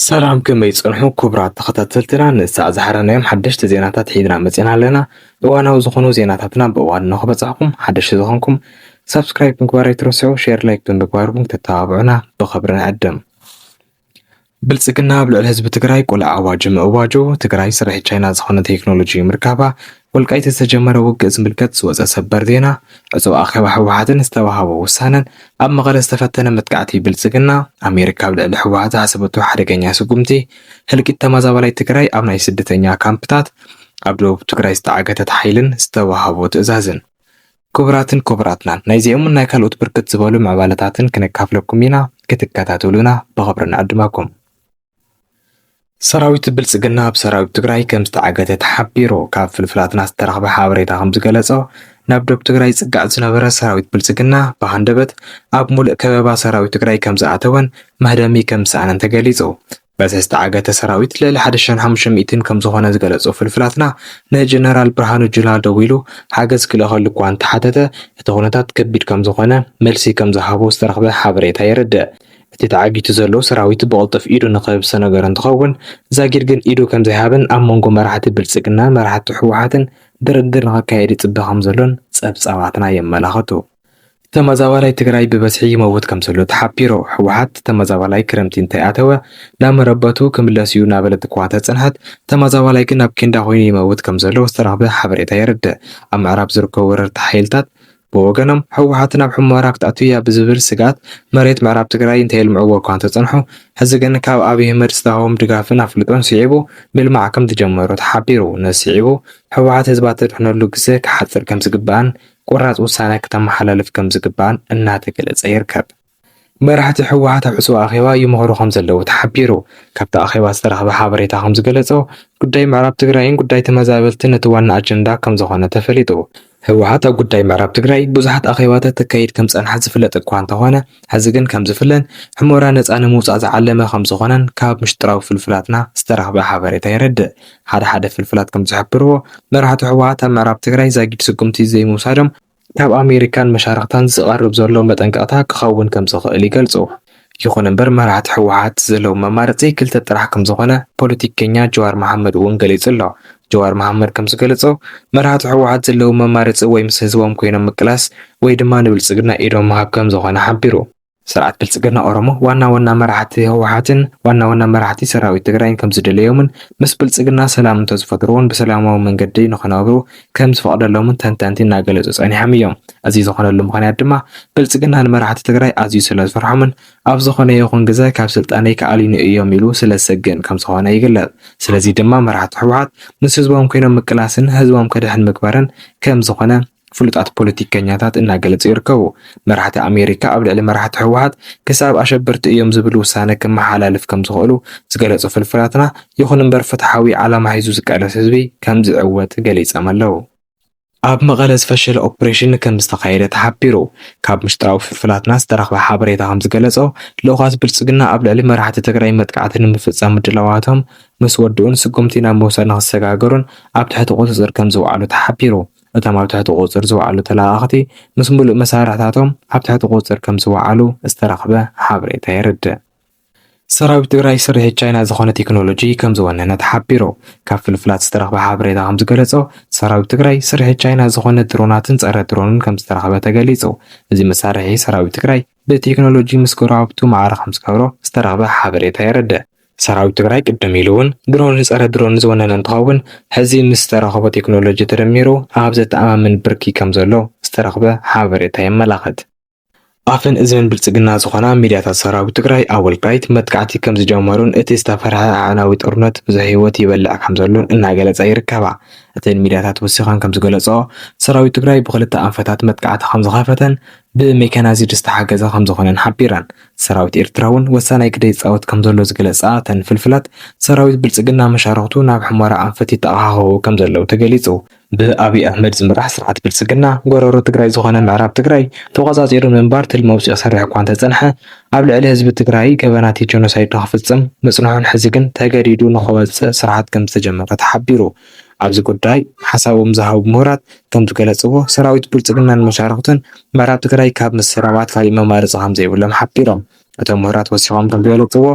ሰላም፣ ከመይ ጸንሑ ክቡራት ተኸታተልትና? ንሳዕ ዝሓረናዮም ሓደሽቲ ዜናታት ሒዝና መጺና ኣለና። እዋናዊ ዝኾኑ ዜናታትና ብእዋኑ ንኽበጽሕኩም ሓደሽቲ ዝኾንኩም ሳብስክራይብ ምግባር ኣይትረስዑ። ሼር፣ ላይክ ብምግባር እውን ተተባብዑና ብኽብሪ ንዕድም። ብልጽግና ኣብ ልዕሊ ህዝቢ ትግራይ ቁልዕ ኣዋጅ ምእዋጁ፣ ትግራይ ስርሒ ቻይና ዝኾነ ቴክኖሎጂ ምርካባ፣ ወልቃይት ዝተጀመረ ውግእ ዝምልከት ዝወጸ ሰበር ዜና፣ ዕጹብ ኣኼባ ህወሓትን ዝተዋሃቦ ውሳነን፣ ኣብ መቐለ ዝተፈተነ መጥቃዕቲ ብልጽግና፣ ኣሜሪካ ኣብ ልዕሊ ህወሓት ዝሓሰበቶ ሓደገኛ ስጉምቲ፣ ህልቂት ተመዛባላይ ትግራይ ኣብ ናይ ስደተኛ ካምፕታት፣ ኣብ ደቡብ ትግራይ ዝተዓገተ ሓይልን ዝተዋሃቦ ትእዛዝን። ክቡራትን ክቡራትናን፣ ናይዚኦምን ናይ ካልኦት ብርክት ዝበሉ ምዕባለታትን ክነካፍለኩም ኢና፣ ክትከታተሉና ብኽብሪ ንዕድመኩም። ሰራዊት ብልጽግና ኣብ ሰራዊት ትግራይ ከም ዝተዓገተ ተሓቢሩ። ካብ ፍልፍላትና ዝተረኽበ ሓበሬታ ከም ዝገለጾ፣ ናብ ዶብ ትግራይ ጽጋዕ ዝነበረ ሰራዊት ብልጽግና ብሃንደበት ኣብ ሙሉእ ከበባ ሰራዊት ትግራይ ከም ዝኣተወን መህደሚ ከም ዝሰኣነን ተገሊጹ። በዝሒ ዝተዓገተ ሰራዊት ልዕሊ ሓደ ሽሕን ሓሙሽተ ሚእትን ከም ዝኾነ ዝገለጹ ፍልፍላትና፣ ንጀነራል ብርሃኑ ጁላ ደዊሉ ሓገዝ ክልእኸሉ እኳ እንተሓተተ፣ እቲ ኩነታት ከቢድ ከም ዝኾነ መልሲ ከም ዝሃቦ ዝተረኽበ ሓበሬታ የረድእ። እቲ ተዓጊቱ ዘሎ ሰራዊት ብቕልጡፍ ኢዱ ንኽህብ ዝተነገረ እንትኸውን፣ ዛጊድ ግን ኢዱ ከም ዘይሃበን ኣብ መንጎ መራሕቲ ብልጽግና፣ መራሕቲ ህወሓትን ድርድር ንኽካየድ ይጽበ ከም ዘሎን ጸብጻባትና የመላኽቱ። ተመዛባላይ ትግራይ ብበዝሒ ይመውት ከም ዘሎ ተሓቢሩ። ህወሓት ተመዛባላይ ክረምቲ እንተይኣተወ ናብ መረበቱ ክምለስ እዩ እናበለት እኳ ተጸንሐት፣ ተመዛባላይ ግን ኣብ ኬንዳ ኮይኑ ይመውት ከም ዘሎ ዝተረኽበ ሓበሬታ የረድእ። ኣብ ምዕራብ ዝርከቡ ወረርቲ ሓይልታት ብወገኖም፣ ህወሓት ናብ ሑመራ ክትኣቱ እያ ብዝብል ስግኣት መሬት ምዕራብ ትግራይ እንተየልምዕዎ እኳ እንተጸንሑ፣ ሕዚ ግን ካብ ኣብይ ኣሕመድ ዝተዋህቦም ድጋፍን ኣፍልጦን ስዒቡ ምልማዕ ከም ዝጀመሩ ተሓቢሩ። ነዚ ስዒቡ ህወሓት ህዝባ ተድሕነሉ ግዘ ክሓፅር ከም ዝግባእን ቆራፅ ውሳነ ክተመሓላልፍ ከም ዝግባእን እናተገለፀ ይርከብ። መራሕቲ ህወሓት ኣብ ዕፁብ ኣኼባ ይመኽሩ ከም ዘለዉ ተሓቢሩ። ካብቲ ኣኼባ ዝተረኽበ ሓበሬታ ከም ዝገለጾ፣ ጉዳይ ምዕራብ ትግራይን ጉዳይ ተመዛበልትን እቲ ዋና ኣጀንዳ ከም ዝኾነ ተፈሊጡ። ህወሓት ኣብ ጉዳይ ምዕራብ ትግራይ ብዙሓት ኣኼባታት ተካይድ ከም ጸንሓ ዝፍለጥ እኳ እንተኾነ፣ ሕዚ ግን ከም ዝፍለን ሑመራ ነጻ ንምውጻእ ዝዓለመ ከም ዝኾነን ካብ ምሽጥራዊ ፍልፍላትና ዝተረኽበ ሓበሬታ የረድእ። ሓደ ሓደ ፍልፍላት ከም ዝሕብርዎ፣ መራሕቲ ህወሓት ኣብ ምዕራብ ትግራይ ዛጊድ ስጉምቲ ዘይምውሳዶም ካብ ኣሜሪካን መሻርኽታን ዝቐርብ ዘሎ መጠንቀቕታ ክኸውን ከም ዝኽእል ይገልጹ። ይኹን እምበር፣ መራሕቲ ህወሓት ዘለዎም መማረፂ ክልተ ጥራሕ ከም ዝኾነ ፖለቲከኛ ጀዋር መሓመድ እውን ገሊጹ ኣሎ። ጀዋር መሓመድ ከም ዝገለጾ፣ መራሕቲ ህወሓት ዘለዎም መማረፂ ወይ ምስ ህዝቦም ኮይኖም ምቅላስ ወይ ድማ ንብልጽግና ኢዶም ምሃብ ከም ዝኾነ ሓቢሩ። ስርዓት ብልጽግና ኦሮሞ ዋና ዋና መራሕቲ ህወሓትን ዋና ዋና መራሕቲ ሰራዊት ትግራይን ከም ዝደለዮምን ምስ ብልጽግና ሰላም እንተዝፈጥሩ እውን ብሰላማዊ መንገዲ ንኽነብሩ ከም ዝፈቕደሎምን ተንተንቲ እናገለጹ ጸኒሖም እዮም። እዚ ዝኾነሉ ምኽንያት ድማ ብልጽግና ንመራሕቲ ትግራይ ኣዝዩ ስለ ዝፈርሖምን ኣብ ዝኾነ ይኹን ግዘ ካብ ስልጣነይ ክኣልዩኒ እዮም ኢሉ ስለ ዝሰግእን ከም ዝኾነ ይግለጽ። ስለዚ ድማ መራሕቲ ህወሓት ምስ ህዝቦም ኮይኖም ምቅላስን ህዝቦም ከድሕን ምግባርን ከም ዝኾነ ፍሉጣት ፖለቲከኛታት እናገለጹ ይርከቡ። መራሕቲ ኣሜሪካ ኣብ ልዕሊ መራሕቲ ህወሓት ክሳብ ኣሸበርቲ እዮም ዝብል ውሳነ ክመሓላልፍ ከም ዝኽእሉ ዝገለጹ ፍልፍላትና፣ ይኹን እምበር ፍትሓዊ ዓላማ ሒዙ ዝቃለስ ህዝቢ ከም ዝዕወት ገሊጾም ኣለዉ። ኣብ መቐለ ዝፈሸለ ኦፕሬሽን ከም ዝተኻየደ ተሓቢሩ። ካብ ምሽጥራዊ ፍልፍላትና ዝተረኽበ ሓበሬታ ከም ዝገለጾ፣ ልኡኻት ብልጽግና ኣብ ልዕሊ መራሕቲ ትግራይ መጥቃዕቲ ንምፍጻም ምድላዋቶም ምስ ወድኡን ስጉምቲ ናብ ምውሳድ ንኽሰጋገሩን ኣብ ትሕቲ ቁጽጽር ከም ዝወዓሉ ተሓቢሩ። እቶም ኣብ ትሕቲ ቁጽጽር ዝወዓሉ ተለኣኣኽቲ ምስ ሙሉእ መሳርሕታቶም ኣብ ትሕቲ ቁጽጽር ከም ዝወዓሉ ዝተረኽበ ሓበሬታ የረድእ። ሰራዊት ትግራይ ስርሒት ቻይና ዝኾነ ቴክኖሎጂ ከም ዝወነነ ተሓቢሩ። ካብ ፍልፍላት ዝተረኽበ ሓበሬታ ከም ዝገለጾ፣ ሰራዊት ትግራይ ስርሒት ቻይና ዝኾነ ድሮናትን ጸረ ድሮንን ከም ዝተረኽበ ተገሊጹ። እዚ መሳርሒ ሰራዊት ትግራይ ብቴክኖሎጂ ምስ ጎረባብቱ ማዕረ ከም ዝገብሮ ዝተረኽበ ሓበሬታ የረድእ። ሰራዊት ትግራይ ቅድም ኢሉ እውን ድሮን ጸረ ድሮን ዝወነነ እንትኸውን፣ ሕዚ ምስ ዝተረኸቦ ቴክኖሎጂ ተደሚሩ ኣብ ዘተኣማምን ብርኪ ከም ዘሎ ዝተረኽበ ሓበሬታ የመላኽት። ኣፈን እዝንን ብልጽግና ዝኾና ሚድያታት ሰራዊት ትግራይ ኣብ ወልቃይት መጥቃዕቲ ከም ዝጀመሩን እቲ ዝተፈርሐ ኣዕናዊ ጦርነት ብዙሕ ህይወት ይበልዕ ከም ዘሎን እናገለጻ ይርከባ። እተን ሚድያታት ወሲኸን ከም ዝገለጸኦ፣ ሰራዊት ትግራይ ብኽልተ ኣንፈታት መጥቃዕቲ ከም ዝኸፈተን ብሜካናይዝድ ዝተሓገዘ ከም ዝኾነን ሓቢረን። ሰራዊት ኤርትራ እውን ወሳናይ ግደ ይጻወት ከም ዘሎ ዝገለጻ እተን ፍልፍላት፣ ሰራዊት ብልጽግና መሻርኽቱ ናብ ሑመራ ኣንፈት ይተኣኻኸቡ ከም ዘለዉ ተገሊጹ። ብኣብይ ኣሕመድ ዝምራሕ ስርዓት ብልጽግና፣ ጎረሮ ትግራይ ዝኾነ ምዕራብ ትግራይ ተቖጻጺሩ ንምንባር ትልሚ ኣውጺኡ ክሰርሕ እኳ እንተጸንሐ፣ ኣብ ልዕሊ ህዝቢ ትግራይ ገበናት ጀኖሳይድ ንኽፍጽም ምጽንሑን ሕዚ ግን ተገዲዱ ንኽወጽእ ስርሓት ከም ዝተጀመረ ተሓቢሩ። ኣብዚ ጉዳይ ሓሳቦም ዝሃቡ ምሁራት ከም ዝገለጽዎ፣ ሰራዊት ብልጽግናን መሻርኽቱን ምዕራብ ትግራይ ካብ ምስራማት ካሊእ መማረፂ ከም ዘይብሎም ሓቢሮም። እቶም ምሁራት ወሲኾም ከም ዝገለፅዎ፣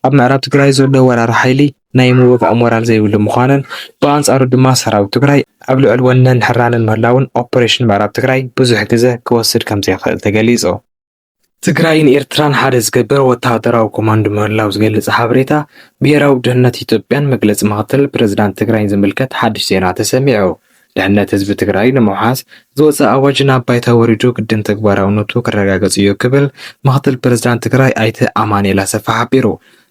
ኣብ ምዕራብ ትግራይ ዘሎ ወራሪ ሓይሊ ናይ ምውጋእ ሞራል ዘይብሉ ምዃኑን ብኣንፃሩ ድማ ሰራዊት ትግራይ ኣብ ልዕሊ ወነን ሕራንን ምህላውን ኦፕሬሽን ምዕራብ ትግራይ ብዙሕ ግዘ ክወስድ ከም ዘይኽእል ተገሊፁ። ትግራይን ኤርትራን ሓደ ዝገብር ወታደራዊ ኮማንድ ምህላው ዝገልጽ ሓበሬታ ብሄራዊ ድሕነት ኢትዮጵያን መግለጺ ምኽትል ፕሬዝዳንት ትግራይን ዝምልከት ሓድሽ ዜና ተሰሚዑ። ድሕነት ህዝቢ ትግራይ ንምውሓስ ዝወፀ ኣዋጅ ናብ ባይታ ወሪዱ ግድን ተግባራውነቱ ክረጋገጽ እዩ ክብል ምኽትል ፕሬዝዳንት ትግራይ ኣይተ ኣማኑኤል ኣሰፋ ሓቢሩ።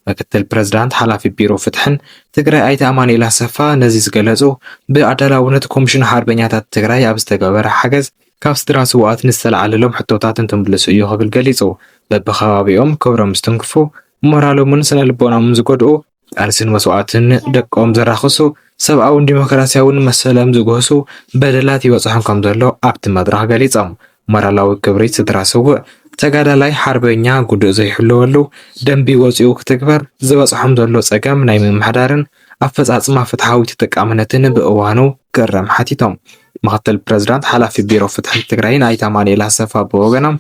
ምክትል ፕሬዝዳንት ሓላፊ ቢሮ ፍትሕን ትግራይ ኣይተ ኣማኑኤል ኣሰፋ ነዚ ዝገለጹ ብኣዳላውነት ኮሚሽን ሓርበኛታት ትግራይ ኣብ ዝተገበረ ሓገዝ ካብ ስድራ ስውኣት ንዝተለዓለሎም ሕቶታት እንትምልሱ እዩ ክብል ገሊጹ። በብኸባቢኦም ክብሮም ዝትንክፉ፣ ሞራሎምን ስነ ልቦናኦምን ዝጎድኡ፣ ቃልስን መስዋእትን ደቆም ዘራኽሱ፣ ሰብኣውን ዲሞክራሲያውን መሰሎም ዝግህሱ በደላት ይበጽሖም ከም ዘሎ ኣብቲ መድረኽ ገሊጾም። ሞራላዊ ክብሪ ስድራ ስውእ ተጋዳላይ ሓርበኛ ጉድእ ዘይሕለወሉ ደንቢ ወጺኡ ክትግበር ዝበጽሖም ዘሎ ጸገም ናይ ምምሕዳርን ኣፈጻጽማ ፍትሓዊ ተጠቃምነትን ብእዋኑ ክእረም ሓቲቶም። ምኽትል ፕሬዝዳንት ሓላፊ ቢሮ ፍትሒ ትግራይን ኣይተ ኣማኑኤል ኣሰፋ ብወገኖም፣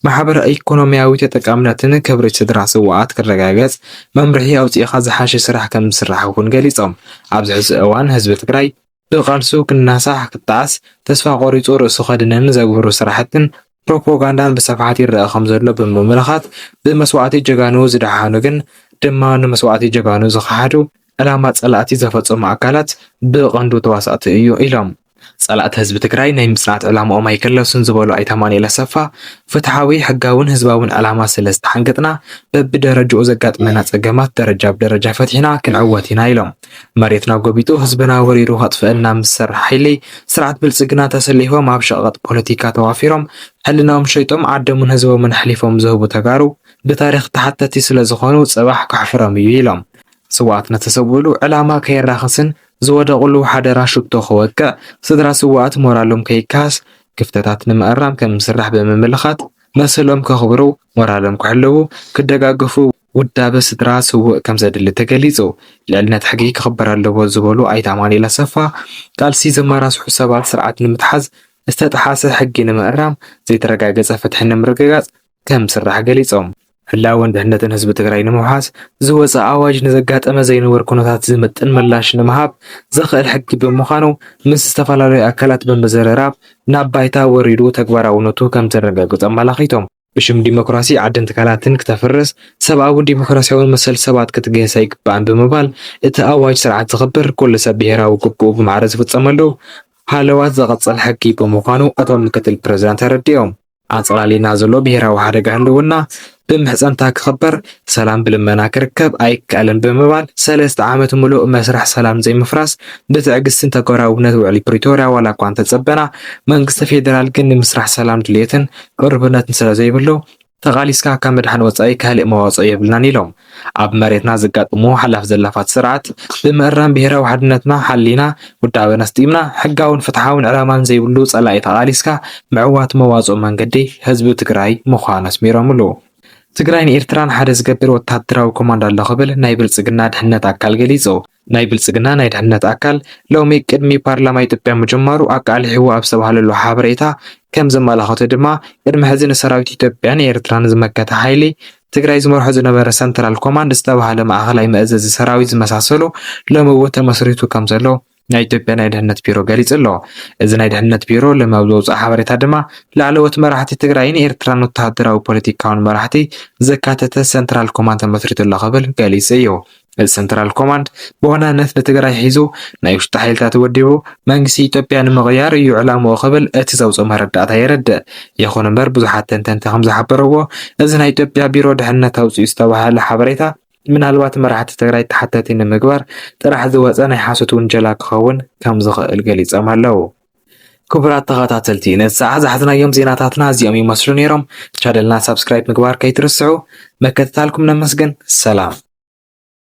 ማሕበረ ኢኮኖሚያዊ ተጠቃምነትን ክብሪ ስድራ ስውኣት ክረጋገጽ መምርሒ ኣውፂእኻ ዝሓሸ ስራሕ ከም ዝስራሕ እውን ገሊጾም። ኣብዚ ሕዚ እዋን ህዝቢ ትግራይ ብቃልሱ ክናሳሕ፣ ክጣዓስ፣ ተስፋ ቆሪፁ ርእሱ ከድንን ዘግብሩ ስራሕትን ፕሮፓጋንዳን ብስፍሓት ይረአ ከም ዘሎ ብምምልኻት፣ ብመስዋእቲ ጀጋኑ ዝደሓኑ ግን ድማ ንመስዋእቲ ጀጋኑ ዝኸሓዱ ዕላማ ጸላእቲ ዘፈጸሙ ኣካላት ብቐንዱ ተዋሳእቲ እዩ ኢሎም። ጸላእቲ ህዝቢ ትግራይ ናይ ምጽናት ዕላምኦም ኣይክለሱን ዝበሉ ኣይተ ኣማኑኤል ኣሰፋ፣ ፍትሓዊ፣ ሕጋውን ህዝባውን ዕላማ ስለ ዝተሓንገጥና በብደረጃኡ ዘጋጥመና ጸገማት ደረጃ ብደረጃ ፈቲሕና ክንዕወት ኢና ኢሎም። መሬትና ጎቢጡ ህዝብና ወሪሩ ከጥፍአና ምስ ዝሰርሕ ሓይሊ ስርዓት ብልጽግና ተሰሊፎም ኣብ ሸቐጥ ፖለቲካ ተዋፊሮም ሕልናኦም ሸይጦም ዓዶምን ህዝቦምን ኣሕሊፎም ዝህቡ ተጋሩ ብታሪኽ ተሓተቲ ስለ ዝኾኑ ጽባሕ ከሕፍሮም እዩ ኢሎም። ስውኣትና ዝተሰውእሉ ዕላማ ከየራኽስን ዝወደቕሉ ሓደራ ሽቶ ክወቅዕ፣ ስድራ ስውኣት ሞራሎም ከይከሃስ፣ ክፍተታት ንምእራም ከም ዝስራሕ ብምምልኻት፣ መሰሎም ከኽብሩ፣ ሞራሎም ክሕልዉ፣ ክደጋገፉ ውዳበ ስድራ ስውእ ከም ዘድሊ ተገሊጹ። ልዕልነት ሕጊ ክኽበር ኣለዎ ዝበሉ ኣይተ ኣማኑኤል ኣሰፋ፣ ቃልሲ ዘመራስሑ ሰባት ስርዓት ንምትሓዝ፣ ዝተጠሓሰ ሕጊ ንምእራም፣ ዘይተረጋገጸ ፍትሒ ንምርግጋጽ ከም ዝስራሕ ገሊጾም። ህላወን ድሕነትን ህዝቢ ትግራይ ንምውሓስ ዝወፀ ኣዋጅ ንዘጋጠመ ዘይንቡር ኩነታት ዝምጥን ምላሽ ንምሃብ ዘኽእል ሕጊ ብምዃኑ ምስ ዝተፈላለዩ ኣካላት ብምዝርራብ ናብ ባይታ ወሪዱ ተግባራውነቱ ከም ዝረጋገፅ ኣመላኺቶም። ብሽም ዲሞክራሲ ዓድን ትካላትን ክተፍርስ ሰብኣውን ዲሞክራሲያውን መሰል ሰባት ክትግህስ ኣይግባእን ብምባል እቲ ኣዋጅ ስርዓት ዝኽብር ኩሉ ሰብ ብሄራዊ ግቡኡ ብማዕረ ዝፍፀመሉ ሃለዋት ዘቐፅል ሕጊ ብምዃኑ እቶም ምክትል ፕሬዝዳንት ኣረዲኦም። ኣንጸላሊና ዘሎ ብሄራዊ ሓደጋ ህልውና ብምሕጸንታ ክኽበር፣ ሰላም ብልመና ክርከብ ኣይከኣልን ብምባል ሰለስተ ዓመት ምሉእ መስርሕ ሰላም ዘይምፍራስ ብትዕግስትን ተግባራውነት ውዕሊ ፕሪቶርያ ዋላ እኳ እንተጸበና መንግስቲ ፌደራል ግን ንምስራሕ ሰላም ድልየትን ቅሩብነትን ስለ ዘይብሉ ተቓሊስካ ካብ ምድሓን ወጻኢ ካልእ መዋጽኦ የብልናን ኢሎም። ኣብ መሬትና ዘጋጥሙ ሓላፍ ዘላፋት ስርዓት ብምእራም ብሄራዊ ሓድነትና ሓሊና ውዳበና ኣስጢምና ሕጋውን ፍትሓውን ዕላማን ዘይብሉ ጸላኢ ተቓሊስካ ምዕዋት መዋጽኦ መንገዲ ህዝቢ ትግራይ ምዃኑ ኣስሚሮምሉ። ትግራይን ኤርትራን ሓደ ዝገብር ወታደራዊ ኮማንድ ኣሎ ክብል ናይ ብልጽግና ድሕነት ኣካል ገሊጹ። ናይ ብልጽግና ናይ ድሕነት ኣካል ሎሚ ቅድሚ ፓርላማ ኢትዮጵያ ምጅማሩ ኣቃሊሕዎ ኣብ ዝተባህለሉ ሓበሬታ ከም ዘመላኸቶ ድማ ቅድሚ ሕዚ ንሰራዊት ኢትዮጵያን ኤርትራን ዝመከተ ሓይሊ ትግራይ ዝመርሖ ዝነበረ ሰንትራል ኮማንድ ዝተባህለ ማእኸላይ መእዘዚ ሰራዊት ዝመሳሰሉ ሎሚ እውን ተመስሪቱ ከም ዘሎ ናይ ኢትዮጵያ ናይ ድሕነት ቢሮ ገሊጹ ኣሎ። እዚ ናይ ድሕነት ቢሮ ሎሚ ኣብ ዘውፅኦ ሓበሬታ ድማ ላዕለዎት መራሕቲ ትግራይን ኤርትራን ወታደራዊ ፖለቲካውን መራሕቲ ዘካተተ ሰንትራል ኮማንድ ተመስሪቱ ኣሎ ክብል ገሊጹ እዩ። እዚ ሰንትራል ኮማንድ ብዋናነት ንትግራይ ሒዙ ናይ ውሽጢ ሓይልታት ወዲቡ መንግስቲ ኢትዮጵያ ንምቕያር እዩ ዕላምኡ ክብል እቲ ዘውፅኦ መረዳእታ የረድእ። ይኹን እምበር ብዙሓት ተንተንቲ ከም ዝሓበረዎ እዚ ናይ ኢትዮጵያ ቢሮ ድሕነት ኣውፅኡ ዝተባህለ ሓበሬታ ምናልባት መራሕቲ ትግራይ ተሓተቲ ንምግባር ጥራሕ ዝወፀ ናይ ሓሶት ውንጀላ ክኸውን ከም ዝኽእል ገሊፆም ኣለዉ። ክቡራት ተኸታተልቲ ነዚ ሰዓት ዝሓዝናዮም ዜናታትና እዚኦም ይመስሉ ነይሮም። ቻነልና ሳብስክራይብ ምግባር ከይትርስዑ። መከታተልኩም ነመስግን። ሰላም።